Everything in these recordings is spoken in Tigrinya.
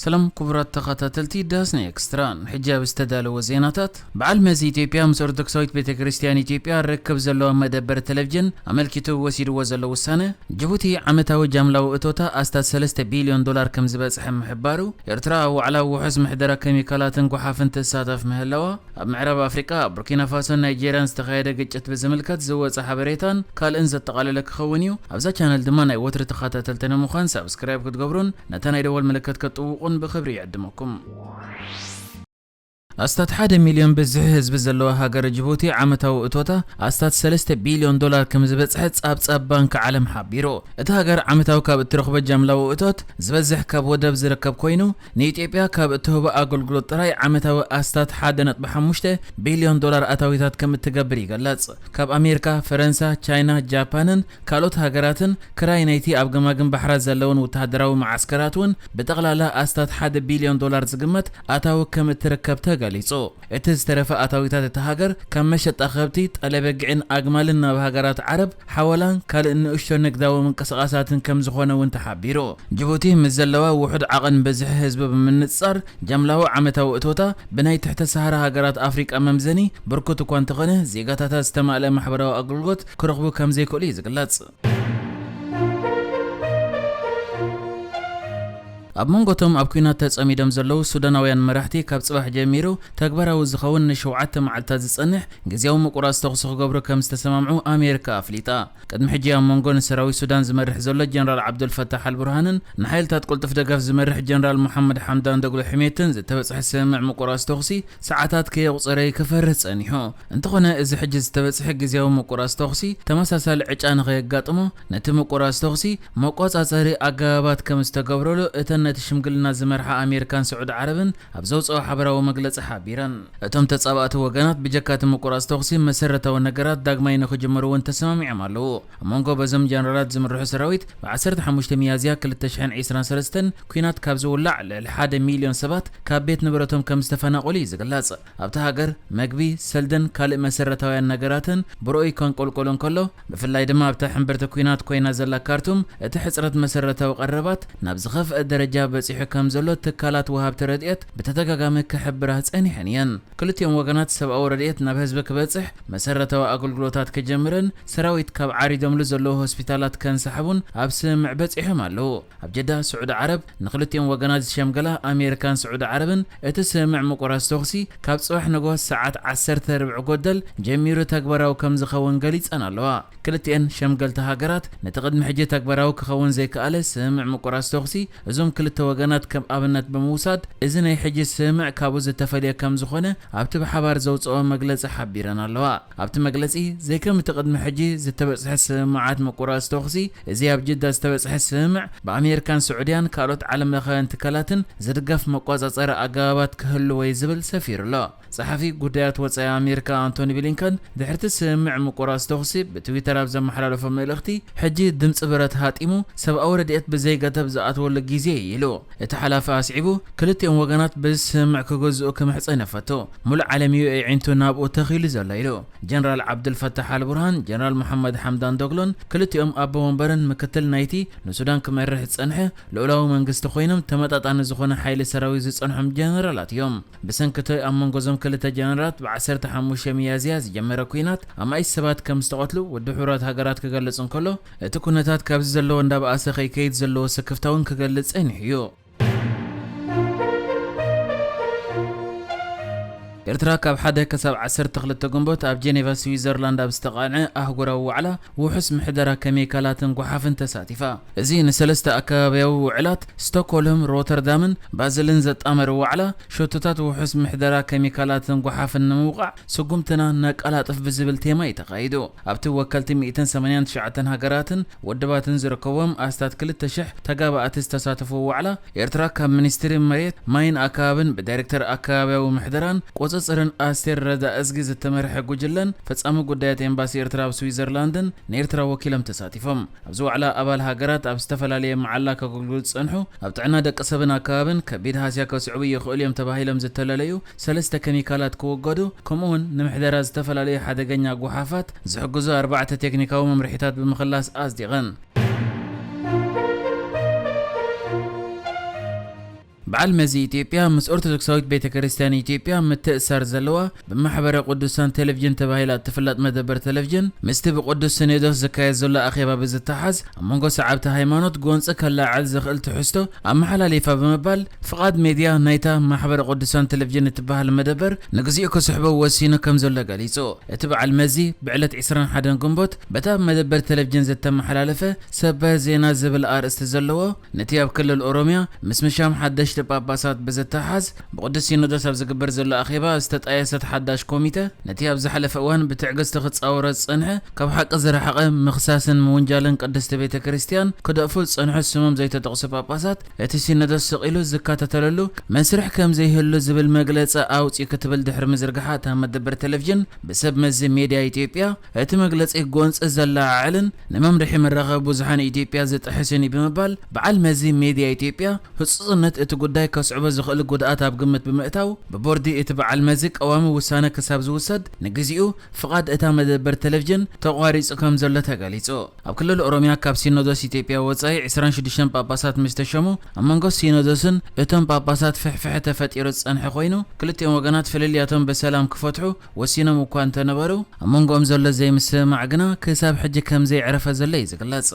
ሰላም ክቡራት ተኸታተልቲ ዳስና ኤክስትራ፣ ሕጂ ኣብ ዝተዳለወ ዜናታት፣ በዓል መዚ ኢትዮጵያ ምስ ኦርቶዶክሳዊት ቤተ ክርስቲያን ኢትዮጵያ ርክብ ዘለዎ መደበር ቴሌቪዥን ኣመልኪቱ ወሲድዎ ዘሎ ውሳነ፣ ጅቡቲ ዓመታዊ ጃምላዊ እቶታ ኣስታት ሰለስተ ቢልዮን ዶላር ከም ዝበጽሐ ምሕባሩ፣ ኤርትራ ኣብ ዋዕላ ውሑስ ምሕደራ ኬሚካላትን ጓሓፍን ትሳተፍ ምህላዋ፣ ኣብ ምዕራብ ኣፍሪቃ፣ ኣብ ቡርኪና ፋሶን ናይጄርያን ዝተኻየደ ግጭት ብዝምልከት ዝወጸ ሓበሬታን ካልእን ዘጠቓለለ ክኸውን እዩ። ኣብዛ ቻነል ድማ ናይ ወትሪ ተኸታተልቲ ንምዃን ሳብስክራይብ ክትገብሩን ነታ ናይ ደወል ምልክት ክትጥውቑን ብኽብሪ ይዕድመኩም። ኣስታት ሓደ ሚልዮን ብዝሒ ህዝቢ ዘለዋ ሃገር ጅቡቲ ዓመታዊ እቶታ ኣስታት ሰለስተ ቢልዮን ዶላር ከም ዝበጽሐ ጻብጻብ ባንክ ዓለም ሓቢሩ። እታ ሃገር ዓመታዊ ካብ እትረኽቦ ጃምላዊ እቶት ዝበዝሕ ካብ ወደብ ዝርከብ ኮይኑ፣ ንኢትዮጵያ ካብ እትህቦ ኣገልግሎት ጥራይ ዓመታዊ ኣስታት ሓደ ነጥቢ ሓሙሽተ ቢልዮን ዶላር ኣታዊታት ከም እትገብር ይገልጽ። ካብ ኣሜሪካ፣ ፈረንሳ፣ ቻይና፣ ጃፓንን ካልኦት ሃገራትን ክራይ ናይቲ ኣብ ገማግም ባሕራ ዘለውን ወተሃደራዊ መዓስከራት እውን ብጠቕላላ ኣስታት ሓደ ቢልዮን ዶላር ዝግመት ኣታዊ ከም እትርከብ ተገሊጹ። እቲ ዝተረፈ ኣታዊታት እታ ሃገር ካብ መሸጣ ከብቲ፣ ጠለበጊዕን ኣግማልን ናብ ሃገራት ዓረብ፣ ሓወላን ካልእ ንእሽቶ ንግዳዊ ምንቅስቓሳትን ከም ዝኾነ እውን ተሓቢሩ። ጅቡቲ ምስ ዘለዋ ውሑድ ዓቐን ብዝሒ ህዝቢ ብምንጽጻር፣ ጃምላዊ ዓመታዊ እቶታ ብናይ ትሕተ ሰሃራ ሃገራት ኣፍሪቃ መምዘኒ ብርኩት እኳ እንተኾነ፣ ዜጋታታ ዝተማልአ ማሕበራዊ ኣገልግሎት ክረኽቡ ከም ዘይክእሉ እዩ ዝግለጽ። ኣብ መንጎቶም ኣብ ኲናት ተጸሚዶም ዘለዉ ሱዳናውያን መራሕቲ፣ ካብ ጽባሕ ጀሚሩ ተግባራዊ ዝኸውን ንሸውዓተ መዓልታት ዝጸንሕ ግዝያዊ ምቁራጽ ተኹሲ ክገብሩ ከም ዝተሰማምዑ ኣሜሪካ ኣፍሊጣ። ቅድሚ ሕጂ ኣብ መንጎ ንሰራዊት ሱዳን ዝመርሕ ዘሎ ጀነራል ዓብዱልፈታሕ ኣልቡርሃንን ንሓይልታት ቅልጡፍ ደገፍ ዝመርሕ ጀነራል መሓመድ ሓምዳን ደግሎ ሕሜትን ዝተበጽሐ ስምምዕ ምቁራጽ ተኹሲ ሰዓታት ከየቑጸረ እዩ ክፈርህ ጸኒሑ። እንተኾነ፣ እዚ ሕጂ ዝተበጽሐ ግዝያዊ ምቁራጽ ተኹሲ ተመሳሳሊ ዕጫ ንኸየጋጥሞ፣ ነቲ ምቁራጽ ተኹሲ መቆጻጸሪ ኣገባባት ከም ዝተገብረሉ እተን ነቲ ሽምግልና ዝመርሓ ኣሜሪካን ስዑዲ ዓረብን ኣብ ዘውጽኦ ሓበራዊ መግለጺ ሓቢረን። እቶም ተጻባእቲ ወገናት ብጀካ እቲ ምቁራጽ ተኹሲ መሰረታዊ ነገራት ዳግማይ ንኽጅምሩ እውን ተሰማሚዖም ኣለዉ። ኣብ መንጎ በዞም ጀነራላት ዝምርሑ ሰራዊት፣ ብ ዓሰርተ ሓሙሽተ ሚያዝያ ክልተ ሽሕን ዕስራን ሰለስተን ኲናት ካብ ዝውላዕ ልዕሊ ሓደ ሚልዮን ሰባት ካብ ቤት ንብረቶም ከም ዝተፈናቐሉ እዩ ዝግለጽ። ኣብታ ሃገር መግቢ፣ ሰልድን ካልእ መሰረታውያን ነገራትን ብርኡይ ከንቆልቆሎ እንከሎ፣ ብፍላይ ድማ ኣብታ ሕምብርቲ ኲናት ኮይና ዘላ ካርቱም፣ እቲ ሕጽረት መሰረታዊ ቀረባት ናብ ዝኸፍአ ደረጃ በጺሑ ከም ዘሎ ትካላት ወሃብቲ ረድኤት ብተደጋጋሚ ክሕብራ ጸኒሐን እየን። ክልቲኦም ወገናት ሰብኣዊ ረድኤት ናብ ህዝቢ ክበጽሕ፣ መሰረታዊ ኣገልግሎታት ክጀምርን ሰራዊት ካብ ዓሪዶምሉ ዘለዉ ሆስፒታላት ከንሳሕቡን ኣብ ስምምዕ በጺሖም ኣለዉ። ኣብ ጀዳ፣ ስዑዲ ዓረብ፣ ንክልቲኦም ወገናት ዝሸምገላ ኣሜሪካን ስዑዲ ዓረብን፣ እቲ ስምምዕ ምቁራጽ ተኹሲ ካብ ጽባሕ ንግሆ ሰዓት ዓሰርተ ርብዒ ጎደል ጀሚሩ ተግባራዊ ከም ዝኸውን ገሊጸን ኣለዋ። ክልቲኤን ሸምገልቲ ሃገራት፣ ነቲ ቅድሚ ሕጂ ተግባራዊ ክኸውን ዘይከኣለ ስምምዕ ምቁራጽ ተኹሲ፣ እዞም ክልተ ወገናት ከም ኣብነት ብምውሳድ፣ እዚ ናይ ሕጂ ስምምዕ ካብኡ ዝተፈልየ ከም ዝኾነ ኣብቲ ብሓባር ዘውጽኦ መግለጺ ሓቢረን ኣለዋ። ኣብቲ መግለጺ፣ ዘይከም እቲ ቅድሚ ሕጂ ዝተበጽሐ ስምምዓት ምቁራጽ ተኹሲ፣ እዚ ኣብ ጅዳ ዝተበጽሐ ስምምዕ ብኣሜሪካን ስዑድያን ካልኦት ዓለምለኻውያን ትካላትን ዝድገፍ መቆጻጸሪ ኣገባባት ክህልዎ እዩ ዝብል ሰፊሩ ኣሎ። ጸሓፊ ጉዳያት ወጻኢ ኣሜሪካ ኣንቶኒ ብሊንከን፣ ድሕርቲ ስምምዕ ምቁራጽ ተኹሲ ብትዊተር ኣብ ዘመሓላለፎ መልእኽቲ፣ ሕጂ ድምጺ ብረት ሃጢሙ፣ ሰብኣዊ ረድኤት ብዘይገደብ ዝኣትወሉ ግዜ እዩ ኢሉ። እቲ ሓላፊ ኣስዒቡ፣ ክልቲኦም ወገናት በዚ ስምምዕ ክግዝኡ ክምሕጸን እፈቱ። ሙሉእ ዓለም እዩ ኣዒንቱ ናብኡ ተኺሉ ዘሎ ኢሉ። ጀነራል ዓብዱልፈታሕ ኣልቡርሃን፣ ጀነራል መሓመድ ሓምዳን ዶግሎን፣ ክልቲኦም ኣቦ ወንበርን ምክትል ናይቲ ንሱዳን ክመርሕ ዝጸንሐ ልኡላዊ መንግስቲ ኮይኖም፣ ተመጣጣኒ ዝኾነ ሓይሊ ሰራዊት ዝጸንሖም ጀነራላት እዮም። ብሰንኪ እቲ ኣብ መንጎ እዞም ክልተ ጀነራላት ብ ዓሰርተ ሓሙሽተ ሚያዝያ ዝጀመረ ኲናት ኣማኢት ሰባት ከም ዝተቐትሉ ውድብ ሕቡራት ሃገራት ክገልጽ እንከሎ፣ እቲ ኩነታት ካብዚ ዘለዎ እንዳበኣሰ ከይከይድ ዘለዎ ስክፍታ እውን ክገልጽ ጸኒሑ እዩ። ኤርትራ ካብ ሓደ ክሳብ ዓሰርተ ክልተ ግንቦት ኣብ ጀኔቫ ስዊዘርላንድ ኣብ ዝተቓንዐ ኣህጉራዊ ዋዕላ ውሑስ ምሕደራ ኬሚካላትን ጓሓፍን ተሳቲፋ። እዚ ንሰለስተ ኣከባብያዊ ውዕላት ስቶክሆልም፣ ሮተርዳምን ባዝልን ዘጣመረ ዋዕላ፣ ሸቶታት ውሑስ ምሕደራ ኬሚካላትን ጓሓፍን ንምውቃዕ ስጉምትና ነቀላጥፍ ብዝብል ቴማ እዩ ተኻይዱ። ኣብቲ ወከልቲ ሚእትን ሰማንያን ትሽዓተን ሃገራትን ውድባትን ዝርከቦም ኣስታት ክልተ ሽሕ ተጋባእቲ ዝተሳተፍዎ ዋዕላ፣ ኤርትራ ካብ ሚኒስትሪ መሬት፣ ማይን ኣከባብን ብዳይሬክተር ኣከባብያዊ ምሕደራን ቁጽጽርን ኣስቴር ረዳእዝጊ ዝተመርሐ ጉጅለን ፈጻሚ ጉዳያት ኤምባሲ ኤርትራ ኣብ ስዊዘርላንድን ንኤርትራ ወኪሎም ተሳቲፎም። ኣብዚ ዋዕላ ኣባል ሃገራት ኣብ ዝተፈላለየ መዓላ ከገልግሉ ዝጸንሑ፣ ኣብ ጥዕና ደቂ ሰብን ኣከባብን ከቢድ ሃስያ ከስዕቡ ይኽእሉ እዮም ተባሂሎም ዝተለለዩ ሰለስተ ኬሚካላት ክውገዱ፣ ከምኡ'ውን ንምሕደራ ዝተፈላለዩ ሓደገኛ ጓሓፋት ዝሕግዙ ኣርባዕተ ቴክኒካዊ መምርሒታት ብምኽላስ ኣጽዲቐን። በዓል መዚ ኢትዮጵያ ምስ ኦርቶዶክሳዊት ቤተ ክርስቲያን ኢትዮጵያ ምትእሳር ዘለዋ ብማሕበረ ቅዱሳን ቴሌቪዥን ተባሂላ እትፍለጥ መደበር ቴሌቪዥን ምስቲ ብቅዱስ ሲኖዶስ ዝካየድ ዘሎ ኣኼባ ብዝተሓዝ ኣብ መንጎ ሰዓብቲ ሃይማኖት ጎንፂ ከለዓዕል ዝኽእል ትሕዝቶ ኣመሓላሊፋ ብምባል ፍቓድ ሜድያ ናይታ ማሕበረ ቅዱሳን ቴሌቪዥን እትበሃል መደበር ንግዚኡ ክስሕቦ ወሲኑ ከም ዘሎ ገሊፁ። እቲ በዓል መዚ ብዕለት ዕስራን ሓደን ግንቦት በታ መደበር ቴሌቪዥን ዝተመሓላለፈ ሰበር ዜና ዝብል ኣርእስቲ ዘለዎ ነቲ ኣብ ክልል ኦሮሚያ ምስ ምሻም ሓደሽቲ ጳጳሳት ብዝተሓዝ ብቅዱስ ሲኖዶስ ኣብ ዝግበር ዘሎ ኣኼባ ዝተጣየሰት ሓዳሽ ኮሚተ ነቲ ኣብ ዝሓለፈ እዋን ብትዕግስቲ ክጻወሮ ዝጸንሐ ካብ ሓቂ ዝረሓቐ ምኽሳስን ምውንጃልን ቅድስቲ ቤተ ክርስቲያን ክደፉ ዝጸንሑ ስሞም ዘይተጠቕሱ ጳጳሳት እቲ ሲኖዶስ ስቕ ኢሉ ዝከታተለሉ መስርሕ ከም ዘይህሉ ዝብል መግለጺ ኣውጺኡ ክትብል ድሕሪ ምዝርግሓ እታ መደበር ቴሌቪዥን ብሰብ መዚ ሜድያ ኢትዮጵያ እቲ መግለጺ ጎንፂ ዘለዓዕልን ንመምርሒ መራኸቢ ብዙሓን ኢትዮጵያ ዝጥሕስን እዩ ብምባል በዓል መዚ ሜድያ ኢትዮጵያ ህፁፅነት እቲ ጉዳይ ከስዕቦ ዝኽእል ጉድኣት ኣብ ግምት ብምእታው ብቦርዲ እቲ በዓል መዚ ቀዋሚ ውሳነ ክሳብ ዝውሰድ ንግዚኡ ፍቓድ እታ መደበር ቴሌቪዥን ተቋሪፁ ከም ዘሎ ተገሊፁ። ኣብ ክልል ኦሮሚያ ካብ ሲኖዶስ ኢትዮጵያ ወፃኢ ዕስራን ሽዱሽተን ጳጳሳት ምስ ተሸሙ ኣብ መንጎ ሲኖዶስን እቶም ጳጳሳት ፍሕፍሐ ተፈጢሩ ዝፀንሐ ኮይኑ ክልቲኦም ወገናት ፍልልያቶም ብሰላም ክፈትሑ ወሲኖም እኳ እንተነበሩ ኣብ መንጎኦም ዘሎ ዘይምስምማዕ ግና ክሳብ ሕጂ ከም ዘይዕረፈ ዘሎ እዩ ዝግለፅ።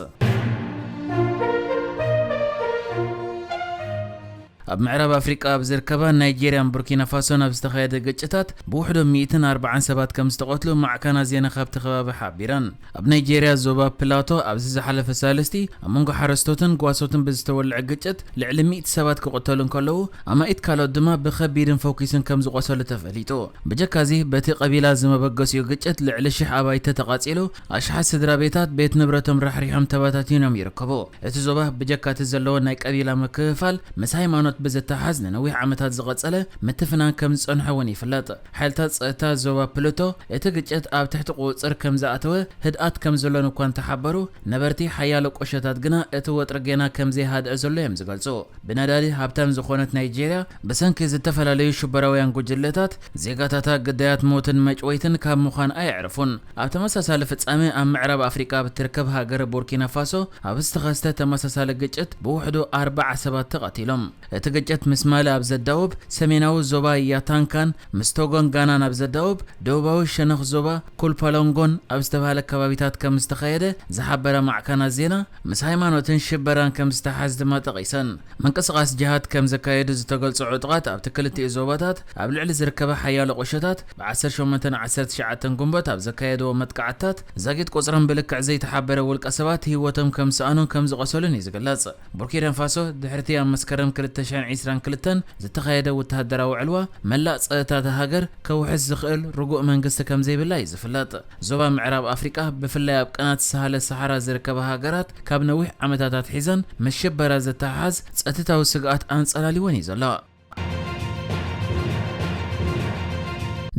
ኣብ ምዕራብ ኣፍሪቃ ኣብ ዝርከባ ናይጄርያን ቡርኪና ፋሶን ኣብ ዝተኻየደ ግጭታት ብውሕዶ ሚእትን ኣርባዓን ሰባት ከም ዝተቐትሉ ማዕከናት ዜና ካብቲ ከባቢ ሓቢረን። ኣብ ናይጄርያ ዞባ ፕላቶ ኣብዚ ዝሓለፈ ሳልስቲ ኣብ መንጎ ሓረስቶትን ጓሶትን ብዝተወልዐ ግጭት ልዕሊ ሚእቲ ሰባት ክቕተሉ እንከለዉ ኣማኢት ካልኦት ድማ ብኸቢድን ፈኲስን ከም ዝቖሰሉ ተፈሊጡ። ብጀካዚ በቲ ቀቢላ ዝመበገሲኡ ግጭት ልዕሊ ሽሕ ኣባይቲ ተቓጺሉ ኣሽሓት ስድራ ቤታት ቤት ንብረቶም ራሕሪሖም ተበታቲኖም ይርከቡ። እቲ ዞባ ብጀካ እቲ ዘለዎ ናይ ቀቢላ ምክፍፋል ምስ ሃይማኖት ብዝተሓዝ ንነዊሕ ዓመታት ዝቐጸለ ምትፍናን ከም ዝጸንሖ እውን ይፍለጥ። ሓይልታት ጸጥታ ዞባ ፕሉቶ እቲ ግጭት ኣብ ትሕቲ ቁጽጽር ከም ዝኣተወ ህድኣት ከም ዘሎን እኳ እንተሓበሩ ነበርቲ ሓያሎ ቁሸታት ግና እቲ ወጥሪ ጌና ከም ዘይሃድአ ዘሎ እዮም ዝገልጹ። ብነዳዲ ሃብታም ዝኾነት ናይጄርያ ብሰንኪ ዝተፈላለዩ ሽበራውያን ጉጅለታት ዜጋታታ ግዳያት ሞትን መጭወይትን ካብ ምዃን ኣየዕርፉን። ኣብ ተመሳሳሊ ፍጻሜ ኣብ ምዕራብ ኣፍሪቃ ኣብ እትርከብ ሃገር ቡርኪና ፋሶ ኣብ ዝተኸስተ ተመሳሳሊ ግጭት ብውሕዱ ኣርባዓ ሰባት ተቐቲሎም። እቲ ግጭት ምስ ማሊ ኣብ ዘዳውብ ሰሜናዊ ዞባ ያታንካን ምስ ቶጎን ጋናን ኣብ ዘዳውብ ደቡባዊ ሸነኽ ዞባ ኩልፓሎንጎን ኣብ ዝተባህለ ከባቢታት ከም ዝተኻየደ ዝሓበረ ማዕከናት ዜና ምስ ሃይማኖትን ሽበራን ከም ዝተሓዝ ድማ ጠቒሰን። ምንቅስቓስ ጅሃድ ከም ዘካየዱ ዝተገልጹ ዕጡቓት ኣብቲ ክልቲኡ ዞባታት ኣብ ልዕሊ ዝርከባ ሓያሎ ቁሸታት ብ ዓሰርተ ሸሞንተን ዓሰርተ ትሽዓተን ግንቦት ኣብ ዘካየድዎ መጥቃዕትታት ዛጊት ቁጽሮም ብልክዕ ዘይተሓበረ ውልቀ ሰባት ህይወቶም ከም ዝሰኣኑን ከም ዝቖሰሉን እዩ ዝግለጽ። ቡርኪና ፋሶ ድሕርቲ ኣብ መስከረም ክልተ ሽሕን ዕስራን ክልተን ዝተኻየደ ወተሃደራዊ ዕልዋ መላእ ጸጥታ እታ ሃገር ከውሕስ ዝኽእል ርጉእ መንግስቲ ከም ዘይብላ እዩ ዝፍለጥ። ዞባ ምዕራብ ኣፍሪቃ ብፍላይ ኣብ ቅናት ሳህለ ሰሓራ ዝርከባ ሃገራት ካብ ነዊሕ ዓመታት ኣትሒዘን ምስ ሽበራ ዘተሓሓዝ ጸጥታዊ ስግኣት ኣንጸላሊወን እዩ ዘሎ።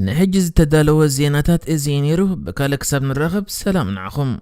ንሕጂ ዝተዳለወ ዜናታት እዚ እዩ ነይሩ። ብካልእ ክሳብ ንራኸብ ሰላም ንዓኹም።